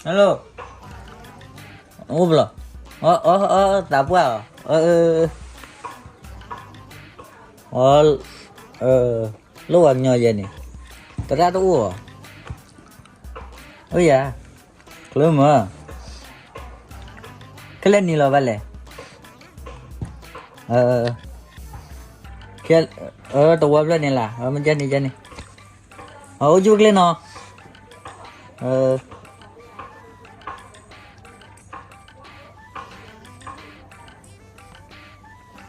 ဟဲလိၣ်, အိၣ်ဘျီ, အီ အီ အီ သးပှၢ်အီၤ, အ အ အ လိၣ်ဝဲကညီယဲန့ၣ်, သရၣ်တအိၣ်အီၤ, အိၣ်ယၤ, ချၢမၢ်, ခဲလၢာ်နံၤလီၤဘၣ်လဲၣ်, ခဲ, တဝီဖျၢၣ်န့ၣ်လၢ, မ့ၢ်ကန့ၣ်ကန့ၣ်, အိၣ်ကၠူၣ်ကျ့ၣ်နီၤ,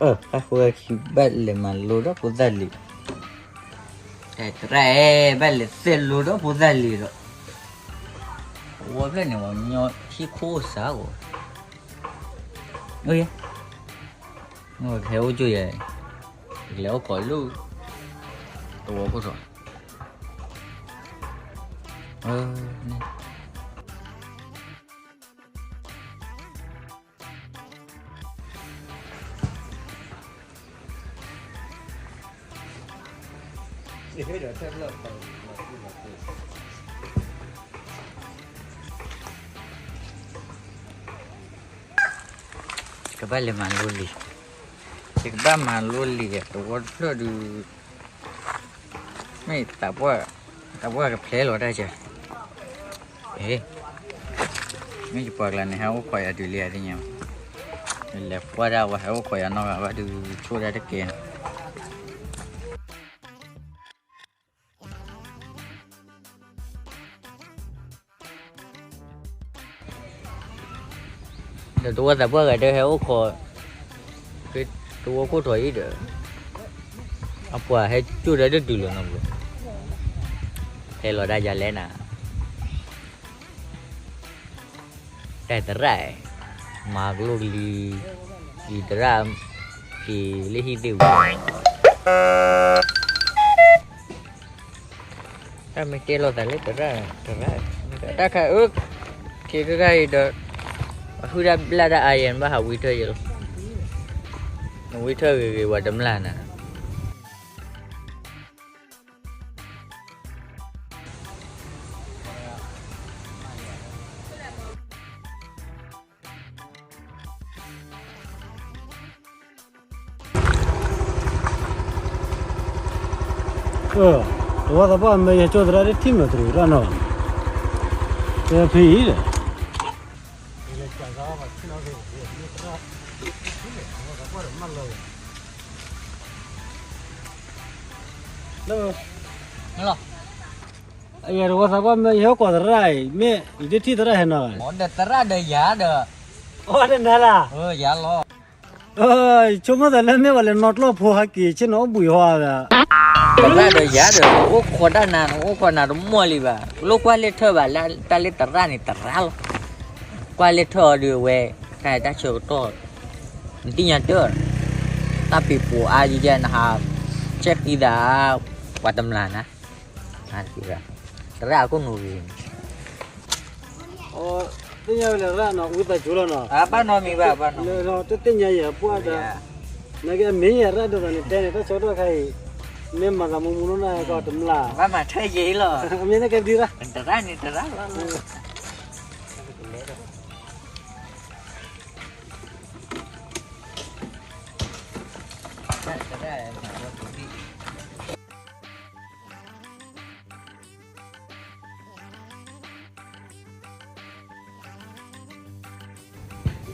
အဃိခံဘၣ်လဲၤမၤလိဒီးဖိသၣ်လံၤ, တရၣ်အဲၣ် ဘၣ်လဲၤသဲလိဒီးဖိသၣ်လံၤဒီး, ဝီဖျၢၣ်န့ၣ် ဝီညီဟံၣ်ခိၣ်စးဂီၤ, ဟဲအိၣ်ကၠိယဲ, လဲၤအိၣ်ခိးလၢ, တဝီခိၣ်ထီၣ်, ကဘၣ်လဲၤမၤလိလံၤ, ယကဘၣ်မၤလိလံၤ တဝီတဖျၢၣ်ဒုး, မ့ၢ်, တၢ်ပှၢ်ကဖျဲလီၤတၢ်ကဲ, မ့ၢ်ယပှၤကျါန့ၣ် ဟဲအိၣ်ခိးယၤတုၤလံယသ့ၣ်ညါ, လဲၤကွၢ်ဒၣ်ဝဲ ဟဲအိၣ်ခိးယၤနီၢ်ဂၤဘၣ်ဒုး ဆိၣ်ဒၣ်တကဲနီၤ. ဒီးတဝီသးပှၢ်ဂၤဒၢဟဲအိၣ်ခိး, တဝီခိၣ်ထီၣ်အံၤဒီး, အပှၤဟဲကၠိၣ်ဒၣ်တတုၤလီၤနီၤဘၣ်, ဟဲလီၤဒၣ်ယၤလဲၣ်နၤ, တၢ်သရၣ်, မၤကလိလံၤ, လံၤသရၣ်, က့ၤလၢဟံၣ်သ့ၣ်ဝံၤ တၢ်မ့ၢ်တဲလိာ်သးလၢသရၣ်, သရၣ်, တၢ်ခါအၢ, က့ၤခဲခါအံၤဒီး, အဟုၣ်တၢ်ဘျၣ်တၢ်အါယဲၢ် ဘၣ်ဟးဝံထၢၣ်ယဲၢ်လီၤ, နဝံထၢၣ်ဂ့ၤဂ့ၤ ပှၤတမျၢ်နၤ တဝီသးပှၢ်မ့ၢ်ယကၠိသရၣ်ဒ်ထံၣ်မ့ၢ်တရူးရၣ်နီၤ, တဲဖဲအံၤဒီး, လၢ, အယတဝီသးပှၢ်မ့ၢ်ယဟဲကိးသရၣ်အံၤ မ့ၢ်ယတထံၣ်သရၣ်ဟဲနီၤ, ဒီးသရၣ်ဒီးယၤဒီး, အိၣ်တနၤလၢ, ယၤလီၤ ဆိကမိၣ်သးလၢမ့ၢ်ဝဲလဲၤနီၣ်ကျီၢ်ဖိဟဲက့ၤဆ့ၣ်နီၤအိၣ်ဘှံးဟီသး, သရၣ်ဒီးယၤဒီး အိၣ်ခိးတၢ်နၤ အိၣ်ခိးနၤတမီၢ်လံဘၣ် လိၣ်ကွၢ်လၢထၢၣ်ဘၣ်လၢတၢ်လၢသရၣ်န့ၣ်သရၣ်လီၤ, ကွၢ်လၢထၢၣ်အီၤဒုးအဝဲ, တၢ်ဆၢကတီၢ်, နသ့ၣ်ညါတၢၢ်, တၢ်ပ့ၤပိာ်အါယဲယဲနဟး, ဆဲးဃံသး, ပှၤတမျၢ်နၤ သရၣ်အခိၣ်နူာ်ဂ့ၤ, သ့ၣ်ညါဝဲလၢရၣ်နီၤ ဝံသးစူၤလီၤနီၤ, ဘၣ်နီတမံၤဘၣ်, တသ့ၣ်ညါယဲပှၢ်တၢ်, နာ်က့အမ့ၢ်ယဲရၣ်ဒီးသးန့ၣ်တဲန့ၣ် တၢ်ဆၢကတီၢ်ခါအံၤ, မ့ၢ်မၤသးမူမူနီၢ်နီၢ်ကီးတမျၢ်, ဘၣ်မၤထွဲယဲလီၤ, အမ့ၢ်နကဒုရၣ်, တရၣ်န့ၣ်တရၣ်လီၤ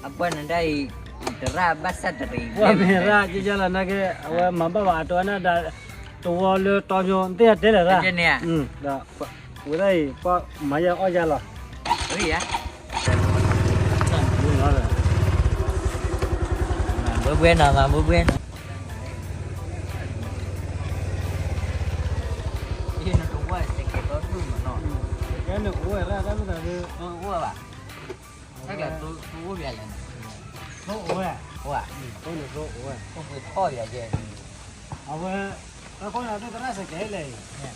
အပှၤနဒၣ်အံၤ, တရၣ်ဘၣ်ဆၣ်တရံး, ပှၤမ့ၢ်ရၣ်ကကလီၤနာ်က့ အဝဲမၤဘၣ်ဘၣ်အတီအနၢ်ဒၣ်, တဝီလၢတီညိ နသ့ၣ်ညါတဲလဲၣ်ရၣ်, ဒီး, ဝဲဒၣ်အံၤ ပှၤမၤယဲအီၣ်ယဲလီၤ, မၤဘှဲဘှဲနီၤ မၤဘှဲဘှဲနီၤ, နတဝီစဲးကဲးဒီဒူၣ်မးနီၤ, ကဲန့ၣ်အိၣ်ဝဲရၣ်တၢ်မ့ၢ်တၢ်လၢ, အိၣ်ဘၣ် တၢ်ကျါကျိအိၣ်ဘၣ်လဲၣ်, ကျိအိၣ်ဝဲ, ကျိန့ၣ်ကျိအိၣ်ဝဲ, ကျိပှ့ၤထီၣ်ယၤယဲ, အဝဲ, တၢ်ခိၣ်နၢ်သ့ၣ်သရၣ်စဲးကဲးလဲၣ်,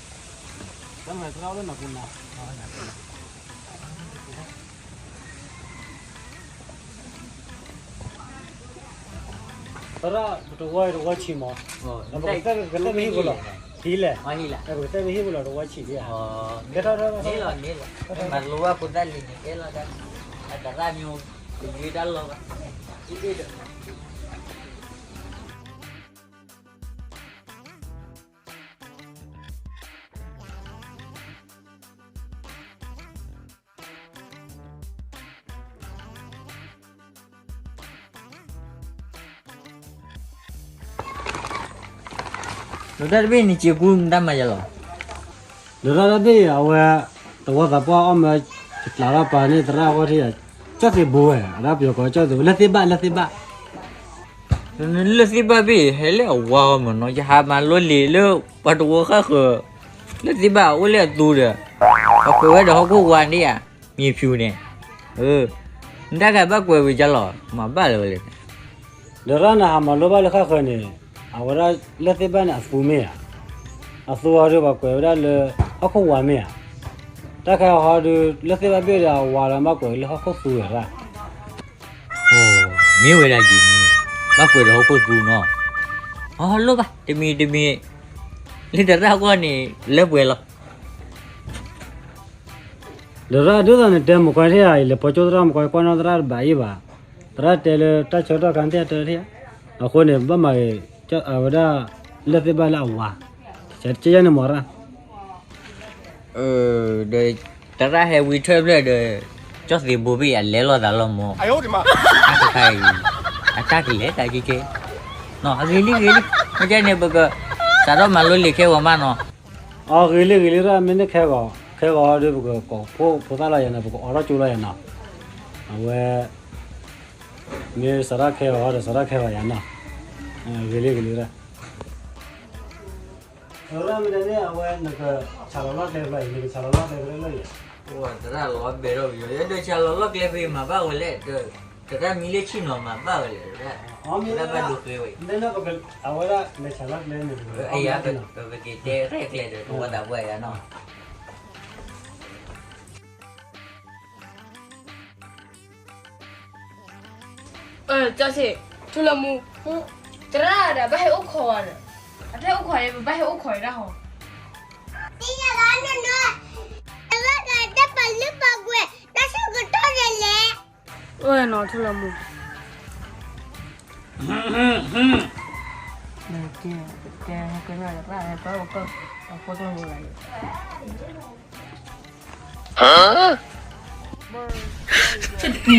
တၢ်မၤသရၣ်အိၣ်လၢနကူနၤ သရၣ်ပတဝီတဝီဆံးမး, ကသ့ၣ်မ့ၢ်ဟံၣ်ဖိလီၤ, ဟံးလဲၣ်, ပကတဲမ့ၢ်ဟံးပူၤလီၤတဝီဆံးဒံဧါ, မ့ၢ်လီၤ, မ့ၢ်လီၤ, မၤလိဘၣ်ဖိသၣ်လံန့ၣ် ကဲလီၤ, အတရၣ်မ့ၢ်, ပယွၤတၢ်လီၤဘၣ်, အ့ၣ်ဒီး ဒီးတၢ်တဘ့ၣ်န့ၣ် စ့ကူတၢ်မၤယၤလီၤ. ဒီးတၢ်တဘ့ၣ်အဝဲ, သဝီသးပှၢ်အီၣ်မၢ, ယကျးထီၣ်ပာ်န့ၣ်သရၣ်အဂီၢ်ထံၣ်ယၤ, ကၠီၣ်သ့ၣ်ဘိဝဲ အဒၣ်ပယီၤကိးကၠီၣ်သ့ၣ်ဘိ လၢသ့ၣ်ဘၣ်လၢသ့ၣ်ဘၣ် လၢသ့ၣ်ဘၣ်ဘ့ၣ် ဟဲလၢအဝါအီၤမၢ်နီၤ ယဟးမၤလိလံာ်လၢပှၤတဝီဃၣ်ဃၢၤ, လၢသ့ၣ်ဘၣ်အိၣ်လၢအသူဒီး, ပှၤကွဲးဝဲဒီးဟီၣ်ခိၣ်ဝါန့ၣ်ဧါ, မံၤဖၠူၤန့ၣ်, နတၢ်ကဘၣ်ကွဲးဝံၤကလီၤ မၤဘၣ်လၢၤဝဲလဲၣ်. ဒီးရၣ်နဟးမၤလိဘၣ်လၢဃၣ်ဃၢၤန့ၣ်, အဝဲဒၣ်လၢသ့ၣ်ဘၣ်န့ၣ်အသူမ့ၢ်ဧါ, အသူအီၤဒီးပှၤကွဲးဝဲဒၣ်လၢ, ဟီၣ်ခိၣ်ဝါမ့ၢ်ဧါ, တၢ်ခဲအံၤဟီဒီး လၢသ့ၣ်ဘၣ်ဘ့ၣ်ဒီးအဝါလီၤ ဘၣ်ကွဲးလၢဟီၣ်ခိၣ်သူဝဲဒၣ် မ့ၢ်ဝဲဒၣ်ယံၤ, ဘၣ်ကွဲးဒီးဟီၣ်ခိၣ်သူနီၤ, အလိၣ်ဘၣ် တမံၤတမံၤ, လၢတရၣ်အဂီၢ်န့ၣ် လၢပှဲၤလီၤ. ဒီးရၣ်ဒ်သိးန့ၣ် တဲမုၢ်ခွါထံၣ်ဧါ ယလဲၤပိာ်ကၠိသရၣ်မုၢ်ခွါ ကွၢ်နီၣ်သရၣ်တဘၣ်အံၤဘၣ်, သရၣ်တဲလၢတၢ်ဆၢကတီၢ်ခါသ့ၣ်တဲထံၣ်ဧါ, အဃိန့ၣ် ဘၣ်မၤဂ့ၤ, အဝဲဒၣ်, လၢသ့ၣ်ဘၣ်လၢအဝါ, ကဲယဲန့ၣ်မ့ၢ်ရၣ် ဒီး, သရၣ်ဟဲဝံထၢၣ်ဖျၢၣ်ဒီး, ကၠီၣ်သ့ၣ်ဘိဘ့ၣ်အလဲၤလိာ်သးလီၤမၢ်, အါတခါအံၤ, အတၢ်ကလဲၤတၢ်ကဲကဲ, အဂ့ၤလံဂ့ၤလံ, မ့ၢ်ကဲန့ၣ်ပက, စးထီၣ်မၤလိလံာ်ခဲဂီၤမးနီၤ, အဂ့ၤလံဂ့ၤလံရၣ် မ့ၢ်န့ၣ်ခဲဂီၤ, ခဲဂီၤဒီးပကကိးဖိ, ဖိသၣ်လီၤယၤန့ၣ် ပကအိးထီၣ်ကၠိလီၤယၤနီၤ, အဝဲ, မ့ၢ်စးထီၣ်ခဲဂီၤဒီးစးထီၣ်ခဲဂီၤယၤနီၤ, ဂ့ၤလံဂ့ၤလံရၣ် သရၣ်မ့ၢ်တဲန့ၣ် အဝဲနကဆးလီၤလီၢ်ကျဲဖဲလဲၣ်, နကဆးလီၤလီၢ်ကျဲဖဲလဲၣ်လီၤယၤ, သရၣ်လီၤဘဲထီၣ်ပယီၤ ယဒိးဆးလီၤလီၢ်ကျဲဖဲမၤဘၣ်ဝဲလဲၣ်, တရၣ်မံလၢဆ့ၣ်နီၤမၤဘၣ်ဝဲလဲၣ်, တရၣ်ဘၣ်ဒိဃဲဝဲ, အဝဲဒၣ်နဆးလီၢ်ကျဲန့ၣ်, ပကက့ၤတဲရဲၣ်ကျဲၤဒီး တဝီသးပှၢ်ယၤနီၤ ကၠီၣ်စ့ၣ်, ထူလၢမူ, သရၣ်ဒီးဘၣ်ဟဲအိၣ်ခိးဝဲဒီး, အတၢ်အိၣ်ခိးအံၤ ပဘၣ်ဟဲအိၣ်ခိးဝဲဒၣ်ဟီ, သရၣ်ဂၤတၢ်ပာ်လုၢ်ပာ်ပှ့ၤ တၢ်ဆၢကတီၢ်ဒ်လဲၣ်, အိၣ်နီၤထူလၢမူ တဲ, တဲ, တဲ, ဂၤ ခံဂၤ သၢဂၤ လွံၢ်ဂၤ,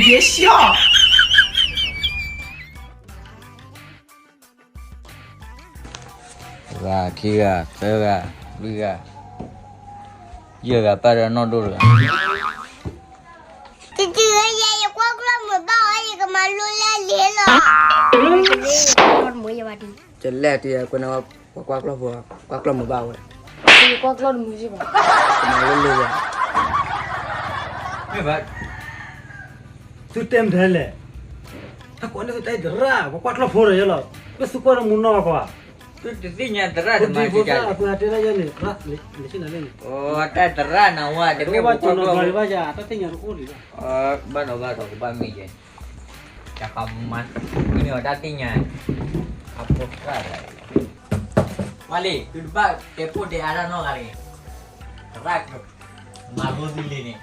ယဲၢ်ဂၤပၢ်ဒီးနီၢ်ဒိၣ်တဂၤ, တတုၤယဲ ယကွၢ်ကျီၢ်မုာ်ဘၣ်အီၤ ယကမၤလိလၢလ့လီၤ, ကလဲၣ်တယၤ ကွၢ်ကျီၢ်ဖိ, ကွၢ်ကျီၢ်မုာ်ဘၣ်ဝဲ, ယကွၢ်ကျီၢ်တမုာ်စ့ၢ်ဘၣ်, ကမၤလိလ့ဝဲ, မ့ၢ်ဘၣ် သုတဲမတၤလဲၣ်, တၢ်ကိးန့ၣ်သုတဲသရၣ် ပကွၢ်ကျီၢ်ဖိဒီးယဲလီၤ, မ့ၢ်သုကွၢ်တမူနီၢ်ကွၢ်, တသ့ၣ်ညါသရၣ်တမၤ, အပှၤတဲဒၣ်ယဲန့ၣ်, တၢ်သရၣ်နဝဲ တမ့ၢ်ပကွၢ်ကျီၢ်ဖိ, တၢ်သ့ၣ်ညါတအိၣ်ဒံးဘၣ်, ဘၣ်ဒီးဘၣ်ဒီးကဘၣ်မ့ၢ်ယဲ, တၢ်ကမၤ, မ့ၢ်အတၢ်သ့ၣ်ညါ, အဖိသၣ်, မၤလံ သုတဘၣ်တဲဖိတဲအါတၢ်နီတဂၤတဂ့ၤ, သရၣ်, မၤလိသုလံန့ၣ်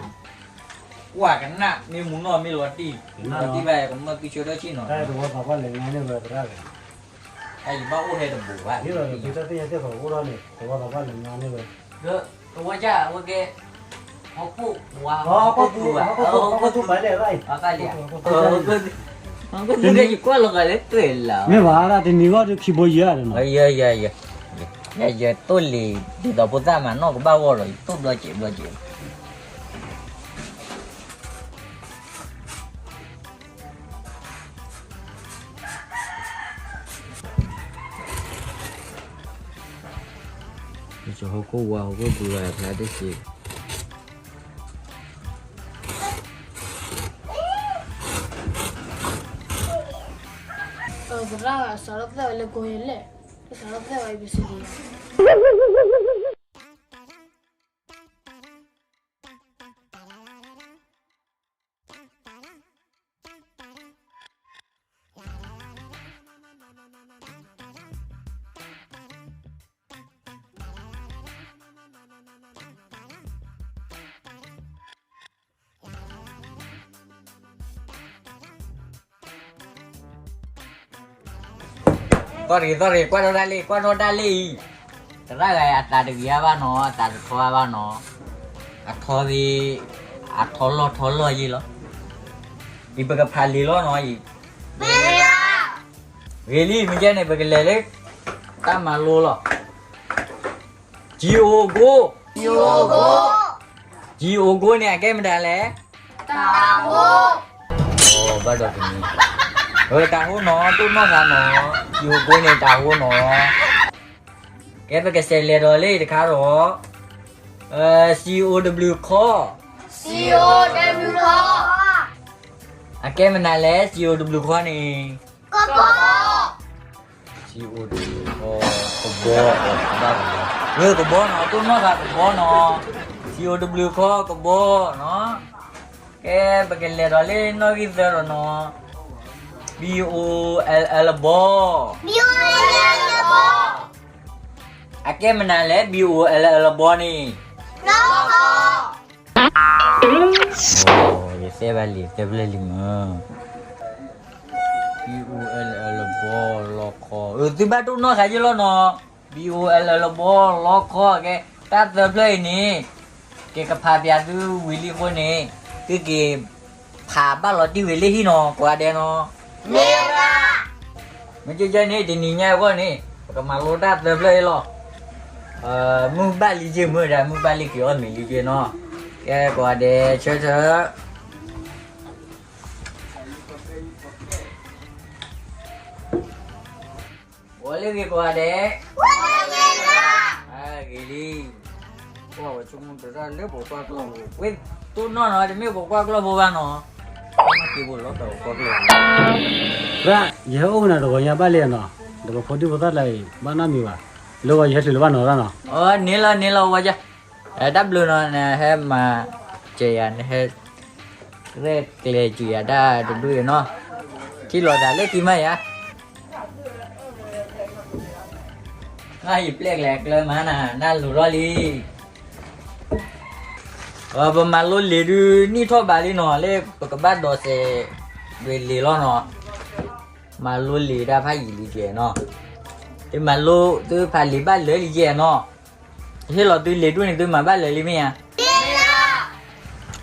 ကွၢ်ကနၣ် မ့ၢ်မူနီၢ်မ့ၢ်လီၤတံၢ်, လီၤတံၢ်ဘၣ် ကမၢၢ်သုဆၢထၢၣ်ဆ့ၣ်နီၤ, တၢ်တဝီသးပှၢ်လဲၤငါန့ၢ်ဝဲသရၣ်, တၢ်ယဘၣ်အိၣ်ဟဲတဘူးဘၣ်, ဒ်သိးသုတဲသ့ၣ်ညါသ့ၣ်ဃီအိၣ်ထီၣ်န့ၣ် တဝီသးပှၢ်လဲၤငါန့ၢ်ဝဲ, ဒီးတဝီကၢ်ဝဲကဲ, ဟီၣ်ခိၣ်ဝါ, ဟီၣ်ခိၣ်သူဘၣ်, ဟီၣ်ခိၣ်သူဘၣ်လဲၣ်, ယကွၢ်လီၤဂာ်လၢတွဲၣ်လီၤ, မ့ၢ်ဘၣ်ဒၣ်တနံၤဂီၢ်ဒုးခံဘိယဲၢ်ဧါ, ယဲယဲယဲ ယဲယဲတိၢ်လံၤ ဒ်သိးဖိသၣ်မၤနီၢ်ကဘၣ်ဂီၢ်လီၤ ယတိၢ်ဘျီကဲးဘျီကဲး ဟီၣ်ခိၣ်ဝါ ဟီၣ်ခိၣ်သူလီၤ ဖျါတစ့ၢ်, သရၣ်စးထီၣ်ပသဲဝဲလၢကိးယဲၢ်လဲၣ်, စးထီၣ်ပသဲဝဲ A B C D ယ သီၣ်တဂ့ၤ သီၣ်တဂ့ၤ ကွၢ်ထီၣ်ဒၣ်လံ ကွၢ်ထီၣ်ဒၣ်လံအံၤ, သရၣ်ဂၤအသးတဂ့ၤအါဘၣ်နီၤ အသးတထီအါဘၣ်နီၤ, အထီသ့, အထီလီၢ်ထီလီၢ်ယ့ၢ်လီၤ, အံၤပကဖးလံာ်လီၤနီၤအံၤ, ဂ့ၤလံ မ့ၢ်ကဲန့ၣ် ပကလဲၤလၢ တၢ်မၤလိလီၤ. ကၠံအိၣ်ကိ, ကၠံအိၣ်ကိန့ၣ် အကဲမတၤလဲၣ်, တၤဟိ, ဘၣ်ဒီးတမံၤ, တၤဟိနီၤ တိၢ်နီၣ်သးနီၤ, ကၠံအိၣ်ကိန့ၣ် တၤဟိနီၤ, ကဲပကစးလဲၤဒီးလၢတခါဒီး, စံအိၣ်တဘျုးခီ, စံအိၣ်တဘျုးခီ, အကဲမနုၤလဲၣ် စံအိၣ်တဘျုးခီန့ၣ်, ကဘီ, စံအိၣ်တဘျုးခီ, ကဘီ, ကဘီ, ကဘီနီၤ တိၢ်နီၣ်သးကဘီနီၤ, စံအိၣ်တဘျုးခီ ကဘီနီၤ, ကဲပကလဲၤဒီးလၢနီၣ်ဂံၢ်သၢဒီးနီၤ, B O L L ဘီ, အကဲမနုၤလဲၣ် B O L L ဘီန့ၣ်, ယတဲဘၣ်လံ တဲဖျၢၣ်လံမ့ၢ်, B O L L ဘီ လီခီ, သုဘၣ်တိၢ်နီၣ်ဃာ်ယ့ၢ်လီၤနီၤ, B O L L ဘီ လီခီ ကဲ, တၢ်သၢဖျၢၣ်အံၤန့ၣ်, ကကဖးပၠးသုဝံၤလံအဃိန့ၣ်, သုက့ၤဖးဘၣ်လီၤတံၢ်ဝဲလၢဟံၣ်နီၤ ကိးဂၤဒဲးနီၤ, မ့ၢ်ကဲကဲန့ၣ် တနံၤညါအဂီၢ်န့ၣ် ပကမၤလိတၢ်သၢဖျၢၣ်အံၤလီၤ, မုၢ်ဘၣ်လံက့ၤမုၢ်ဒၣ် မုၢ်ဘၣ်လံက့ၤအီၣ်မ့ၤလံက့ၤနီၤ, ကဲကိးဂၤဒဲးဆၢထၢၣ် ဝဲလၢဂ့ၤကိးဂၤဒဲး, ဂ့ၤလံ, ဝဲဆိကမိၣ်တရၣ်လၢပကွၢ်ကျီၢ်ဖိ, ဝဲတိၢ်နီၣ်နီၤ တမ့ၢ်ပကွၢ်ကျီၢ်ဖိဘၣ်နီၤ, က့ၤဖိလီၤတၢ်ပကွၢ်ကျီၢ်ဖိ, ရၣ် ယဟဲအိၣ်နၤတဂီၤညါဘၣ်လံနီၤ, ဒီးပဖိဒံဖိသၣ်တဂၤအံၤ ဘၣ်နီတမံၤဘၣ်, လၢဂီၤယဟဲချုးလၢၤဘၣ်နီၤရၣ်နီၤ, န့ၣ်လီၤန့ၣ်လီၤဝဲ, တၢ်ဘျုးနီၤ နဟဲမၤစၢၤယၤ နဟဲ ရဲၣ်ကျဲၤစၢၤယၤတၢ်တဒူၣ်အံၤနီၤ, ထံၣ်လီၤသးလၢခံမးယၤ, ယပျဲၢ်ကျဲၤကျၢၤမးနၤ နလူၤထီၣ်လံ, ပမၤလိလံာ်ဒုးနံၣ်ထီၣ်ဘးလံနီၤ လၢပကဘၣ်ဒိးစဲးဒွဲၣ်လံာ်လီၤနီၤ, မၤလိလံာ်တၢ်ဖးယံာ်လံကဲနီၤ, သုမၤလိသုဖးလံာ်ဘၣ်လၢာ်လံကဲနီၤ, ဟ့ၣ်လီၤသုလံာ်ဒူၣ်န့ၣ် သုမၤဘၣ်လၢာ်လံမ့ၢ်ဧါ,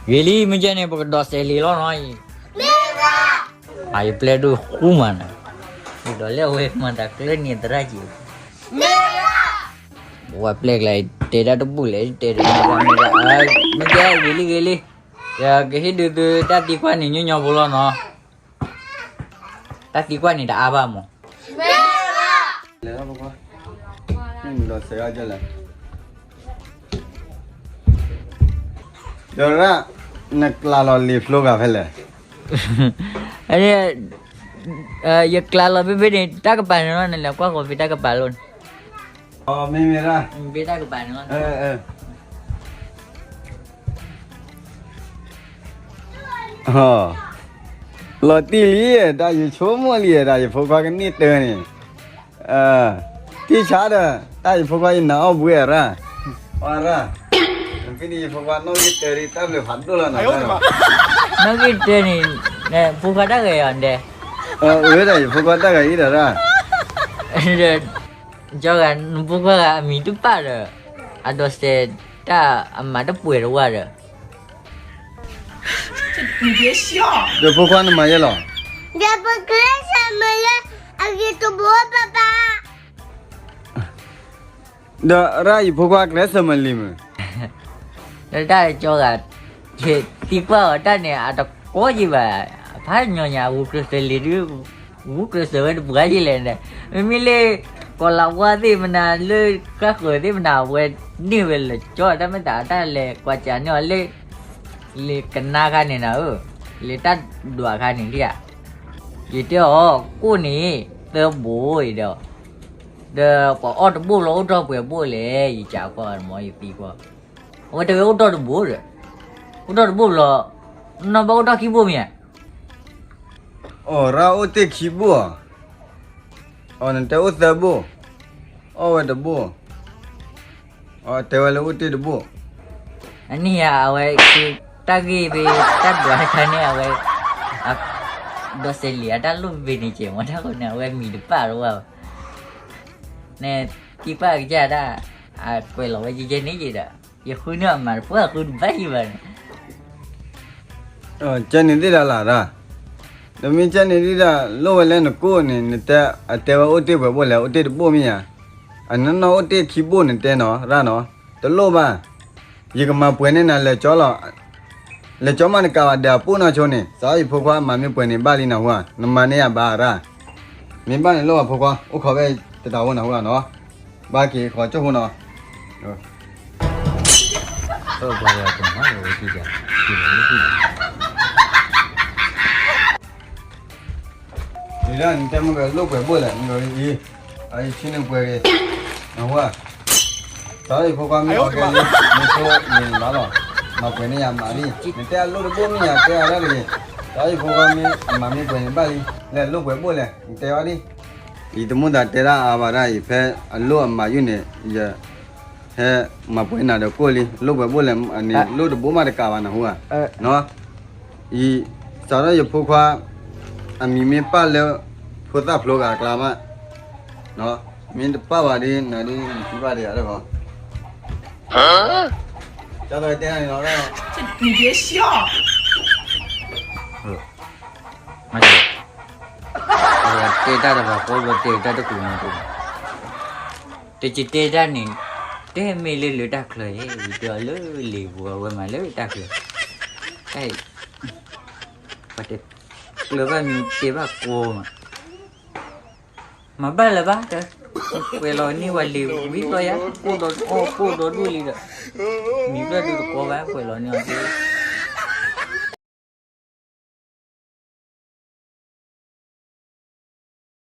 ဂ့ၤလံ မ့ၢ်ကဲန့ၣ် ပကဒိးစဲးလံာ်လီၤနီၤအံၤ, အယပျဲၢ်ဒိၣ်ဃူမးနၤ, ဒီးလၢအဝဲမၤတၢ်ကျၢၢ်န့ၣ်သရၣ်က့ၤ, ပှၤပျဲၢ်ကျဲၤတဲတၢ်တဘူၣ်လဲၣ် တဲတၢ်မ့ၢ်ကဲဂ့ၤလံဂ့ၤလံ, ယကဟ့ၣ်ဒုးသုတၢ်သံကွၢ်န့ၣ်ညီညီဖိလီၤနီၤ, တၢ်သံကွၢ်န့ၣ်တအါဘၣ်မး, ဒီးရၣ် နကျးလီၤလံာ်ဖျိဂၤဖဲလဲၣ်, ယကျးလီၤဖဲဖဲန့ၣ် တၢ်ကပၤန့ၣ်လီၤ နလဲၤကွၢ်ဃီၤဖဲတၢ်ကပၤလီၤန့ၣ်, မ့မ့ၢ်ရၣ်, ဖဲတၢ်ကပၤန့ၣ်လီၤ လီၤတံၢ်လံ, တၢ်ယဆိကမိၣ်လံ, တၢ်ယဖိခွါကန့ၢ်တၢန့ၣ်, တံၢ်ဆါဒီး, တၢ်ယဖိခွါယနၢ်အီၣ်ဘှံးရၣ်, အရၣ်, နဖဲန့ၣ်ယဖိခွါနီၣ်ဂံၢ်တၢဒ်တၢ်ဘျုးဖးဒိၣ်လီၤနီၤ, နီၣ်ဂံၢ်တၢန့ၣ်, ဖိခွါတၢ်ဂဲၤအီၤဒဲး, ဝဲဒၣ်ယဖိခွါတၢ်ဂဲၤအံၤဒီးရၣ် ကၠီဂၤ နဖိခွါဂၤအမံၤတပာ်ဒီး, အဒိးစဲးတၢ်အမၤတပှဲၤတဝၢ်ဒီး, ဒီးဖိခွါနမၤယဲလီၤ, ဒီးပကျဲးစၢးမုၢ်လၢ အဂ့ၤတဘိ ပၢ်ပၢ် ဒီးရၣ်ယဖိခွါကျဲးစၢးမုၢ်လံမုၢ်, ဒီးတၢ်ကၠီဂၤ သံကွၢ်အီၤတၢ်န့ၣ် အတကီယံၤဘၣ်, ဖးညီညါ ဝူကျဲးစၢးလံာ်ဒုး, ဝူကျဲးစၢးဝဲတပှၤယံၤလဲၣ်န့ၣ်, မ့မ့ၢ်လၢ ကီၤလၤဝါသ့ၣ်မနၤ လၢဃၣ်ဃၢၤသ့ၣ်မနၤ အဝဲန့ၢ်ဝဲလၢကၠီ တၢ်မ့ၢ်တၢ် တၢ်လဲၤကွၢ်စၢ်န့ၢ်အီၤလၢ လၢကနါခါန့ၣ်နၤဧၢ, လၢတၢ်ဒွးခါန့ၣ်ဒ်ဧါ, ယတဲအီၤ ကိၣ်န့ၣ် သၢဘိအံၤဒီး, ဒီးပှၤအီၣ်တဘိလီၤ အိၣ်ထီၣ်ပှဲၤဘိလဲၣ် ယစံးကွၢ်မ့ၢ်ယသံကွၢ်, အဝဲတဲဝဲအိၣ်ထီၣ်တဘိဒီး, အိၣ်ထီၣ်တဘိလီၤ, နီၢ်ဘၣ်အိၣ်ထီၣ်ခံဘိမ့ၢ်ဧါ အိၣ်ရၣ်အိၣ်တ့ၢ်ခံဘိ, အီၤနတဲအိၣ်သၢဘိ, အီၣ်ဝဲတဘိ, အတဲဝဲလၢအိၣ်တ့ၢ်တဘိ, အန့ၣ်ဧါ အဝဲ တၢ်ဂ့ၢ်ဖဲ တၢ်ဒွးတခါန့ၣ် အဝဲ ဒိးစဲးလံာ်အတၢ်လိၣ်ဘၣ်န့ၣ်ကဲမး တၢ်ဃိန့ၣ် အဝဲမံၤတပာ်တဝၢ်ဘၣ်, န့ၣ်သံကွၢ်ကစၢ်ဒၣ်, အကွဲးလီၤဝဲယဲန့ၣ်ယဲဒီး, ယဃုန့ၢ်အမၤတပှၢ်ဃုတဘၣ်ယံၤဘၣ်န့ၣ်, ကဲန့ၣ်သ့ၣ်ဒၣ်လၢ်ဒၣ်, တမ့ၢ်ကဲန့ၣ်သ့ၣ်ဒၣ် လိၣ်ဝဲလၢနကိၣ်န့ၣ် နတဲ, အတဲဝဲအိၣ်တ့ၢ်ပှဲၤဘိၣ်လဲၣ်, အိၣ်တ့ၢ်တဘိၣ်မ့ၢ်ဧါ, အနီၢ်နီၢ်အိၣ်တ့ၢ်ခံဘိၣ်နတဲနီၤ ရၣ်နီၤ, တလိၣ်ဘၣ်, ယကမၤပှဲၤန့ၢ်နၤလဲၤကၠီလီၤ, လဲၤကၠီမးနကးဘၣ်ဒီးအပိၢ်နီၢ်ဆိန့ၣ် စးထီၣ်ယဖိခွါမၤမ့ၢ်ပှဲၤန့ၣ်ဘၣ်လံနၢ်ဟူဧါ, နမၤန့ၢ်ယၤဘၣ်ရၣ်, မ့ၢ်ဘၣ်န့ၣ်လိၣ်ဘၣ်ဖိခွါ အိၣ်ခိးဖဲတတးဝဲနၢ်ဟူဧါနီၤ, ဘၣ်က့ၤဃီကၠိၢ်ဖိနီၤ ဒ်နတဲမ့ၢ်ကလိၣ်ပှဲၤဘိၣ်လဲၣ်, နအံၤ, အအံၤဆံနုာ်ပှဲၤဂ့ၤ, နဟူဧါ, စးထီၣ်ယဖိခွါမ့ၢ်အီၣ်ကဲလံ, မ့ၢ်ဆိမ့ၢ်န့ၣ်ဘၣ်လီၤ, မၤပှဲၤန့ၢ်ယၤမၤလံ, နတဲအလိၣ်တဘိၣ်မ့ၢ်ယၤတဲအီၤဒၣ်တဂ့ၤ, စးထီၣ်ယဖိခွါမ့ၢ်အမၤမ့ၢ်ပှဲၤန့ၣ်ဘၣ်လံ, လဲၤလိၣ်ပှဲၤဘိၣ်လဲၣ် နတဲအီၤဒ် ယတမူသးတဲဒၣ်အါဘၣ်ဒၣ်အံၤ ဖဲအလိၣ်အမၤယုၢ်န့ၣ် ယဟဲမၤပှဲၤနၤဒီးကိၣ်လံ, လိၣ်ပှဲၤဘိၣ်လဲၣ်, အန့ၣ်လိၣ်တဘိၣ်မးတကးဘၣ်နၢ်ဟူဧါ, အံၤ, စးထီၣ်ယဖိခွါ အမံၤမ့ၢ်ပာ်လၢ ဖိသၣ်ဖျိဂၤအကျါမး, မ့ၢ်တပာ်ဘၣ်ဒ်နၤဒ်နသံဘၣ်တဂၤလၢဂီၤ, ကၢ်သီတဲနၤန့ၣ်လီၤ, တဲတၢ်တဘၣ်ဃီဘၣ်တဲတၢ်တကူာ်မးတ, တကတဲတၢ်န့ၣ်, တဲမ့ၢ်လၢလၢတၢ်ချၢအံၤ ယတဲအီၤလၢလံာ်ပူၤအဝဲမးလၢတၢ်ချၢ, တၢ်အံၤ, ပှၤတဲ, ကျၢၤဘၣ်မံၤတဲဘၣ်ကိးမး, မၤဘၣ်လၢၤဘၣ်တ, ကွဲးလီၤန့ၢ်ဝဲလံာ်ဝံၤဘျီယါ, ကိၣ်ဒီးအီၣ်ကိၣ်ဒီးဒူၣ်လံဒီး, မံၤဘျီဒုတကိးဘၣ်ကွဲးလီၤန့ၢ်အီၤ